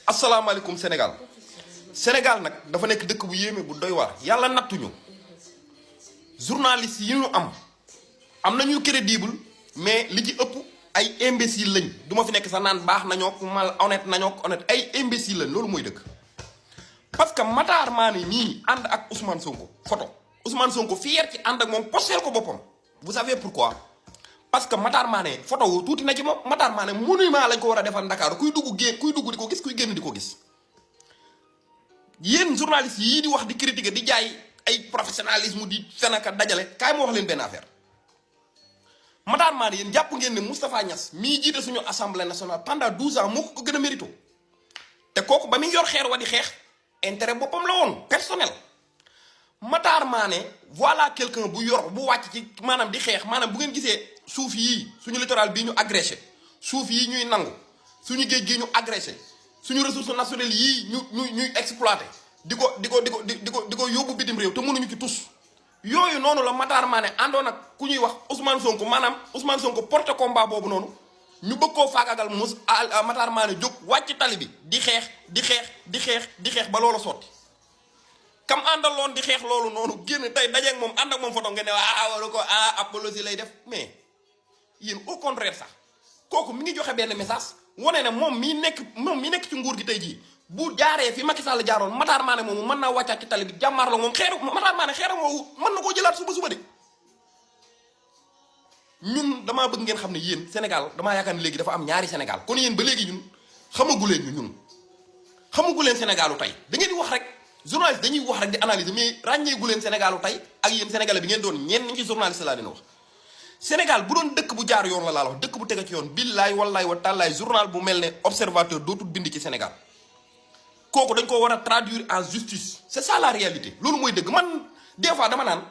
asalaamaaleykum Sénégal Sénégal nag dafa nekk dëkk bu yéeme bu doy waar yàlla nattuñu journaliste yi ñu am nañu crédible mais li ci ëpp ay imbécile lañ du ma fi nekk sax naan baax nañoo mal honnête ay imbécile lañ loolu mooy dëkk. parce que Matar Mané mii ànd ak Ousmane Sonko photo Ousmane Sonko fier ci ànd ak moom postel ko boppam vous savez pourquoi. parce que Matar Mané photo wu tuuti na ci moom Matar Mané monument lañ ko war a defal Dakar kuy dugg di ko gis kuy génn di ko gis. yéen journalistes yii di wax di critiquer di jaay ay professionnalisme di fenaka dajale kaay ma wax leen benn affaire Matar Mané yéen jàpp ngeen ne Moustapha Niass mii jiite suñu assemblée nationale pendant 12 ans moo ko gën a mérito te kooku ba muy yor xeer wa di xeex intérêt boppam la woon personnel. Matar Mané voilà quelqu'un bu yor bu wàcc ci maanaam di xeex maanaam bu ngeen gisee suuf yii suñu littoral bii ñu agressé suuf yii ñuy nangu suñu géej gii ñu agressé suñu ressources naturelles yii ñuy exploité di ko yóbbu bitim réew te mënuñu ci tus yooyu noonu la Matar Mané àndoon ak ku ñuy wax Ousmane Sonko maanaam Ousmane Sonko porté combat boobu noonu ñu bëgg koo faagagal Matar Mané jóg wàcc tali bi di xeex ba loola sotti. kam àndaloon di xeex loolu noonu génn tey dajeeg moom ànd ak moom photo ngeen ne waru ko apologie lay def mais yéen au contraire sax kooku mi ngi joxe benn message wane ne moom mii nekk ci nguur gi tey jii bu jaaree fi Macky Sall jaaroon Matar Mané moomu mën naa wàccaat ci tali bi jàmmaarloo moom xeeru Matar Mané xeeram woowu mën na koo jëlaat suba de. ñun damaa bëgg ngeen xam ne yéen Sénégal damaa yaakaar ne léegi dafa am ñaari Sénégal kon yéen ba léegi ñun xamagu leen Sénégalu tey da ngeen di wax rek. journaliste dañuy wax rek di analyser mais ràññeegu leen Sénégalu tey ak yéen sénégalais bi ngeen doon ñenn ci journaliste laa leen wax. Sénégal bu doon dëkk bu jaar yoon la wax dëkk bu tege ci yoon billaay wallaay wa tàllaay journal bu mel ne observateur dootul bind ci Sénégal kooku dañ ko war a traduire en justice. c'est ça la réalité loolu mooy dëgg man des fois dama naan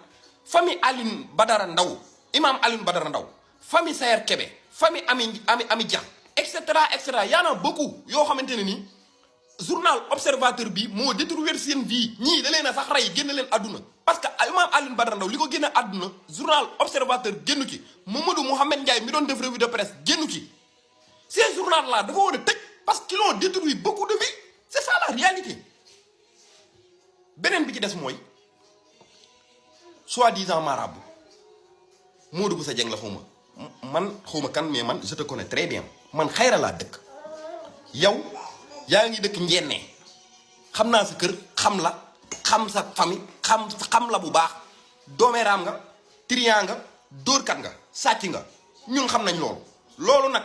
famille Alioune Badara Ndao imam Alioune Badara Ndao famille Sayer Kébé famille Ami Dia et cetera y en a beaucoup yoo xamante ne nii. journal observateur bi moo détruire seen vie ñii da leen a sax rey génn leen àdduna parce que imam Alioune Badara Ndao li ko génn àdduna journal observateur génnu ci Mamadou Mouhamed Ndiaye mi doon def revue de presse génnu ci ces journal là dafa war a tëj parce qu'ils ont détruit beaucoup de vies c'est ça la réalité. beneen bi ci des mooy soi-disant marabout Modou Boussa Dieng la xawma kan mais man je te connais très bien man xayra laa dëkk yow yaa ngi dëkk njenne xam naa sa kër xam la xam sa famille xam la bu baax doomeeraam nga trian nga dóorkat nga sàcc nga ñun xam nañ loolu nag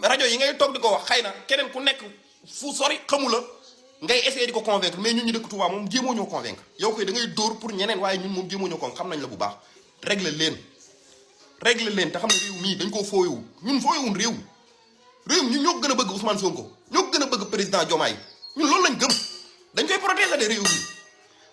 rajo yi ngay toog di ko wax xëy na keneen ku nekk fu sori xamu la ngay essayer di ko convaincre mais ñun ñu dëkk Touba moom jéemoo ñoo convaincre yow koy da ngay dóor pour ñeneen waaye ñun moom jéemoo ñoo convaincre xam nañ la bu baax régler leen te xam ne réew mii dañ koo fooyewul ñun fooyewul réew ñun ñoo gën a bëgg Ousmane Sonko ñoo gën a bëgg président Diomaye ñun loolu lañ gëm dañ koy protéger de réew mi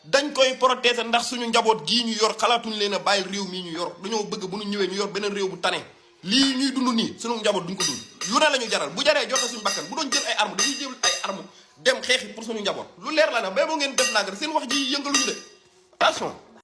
dañ koy protéger ndax suñu njaboot gii ñu yor xalaatuñ leen a bàyyi réew mii ñu yor dañoo bëgg bu ñu ñëwee ñu yor beneen réew bu tane lii ñuy dund nii suñu njaboot duñ ko dund lu ne la ñu jaral bu jaree joxe suñu bakkan bu doon jël ay armes dañuy jël ay armes dem xeexi pour suñu njaboot lu leer la na ba boo ngeen def naa seen wax ji yëngaluñu de attention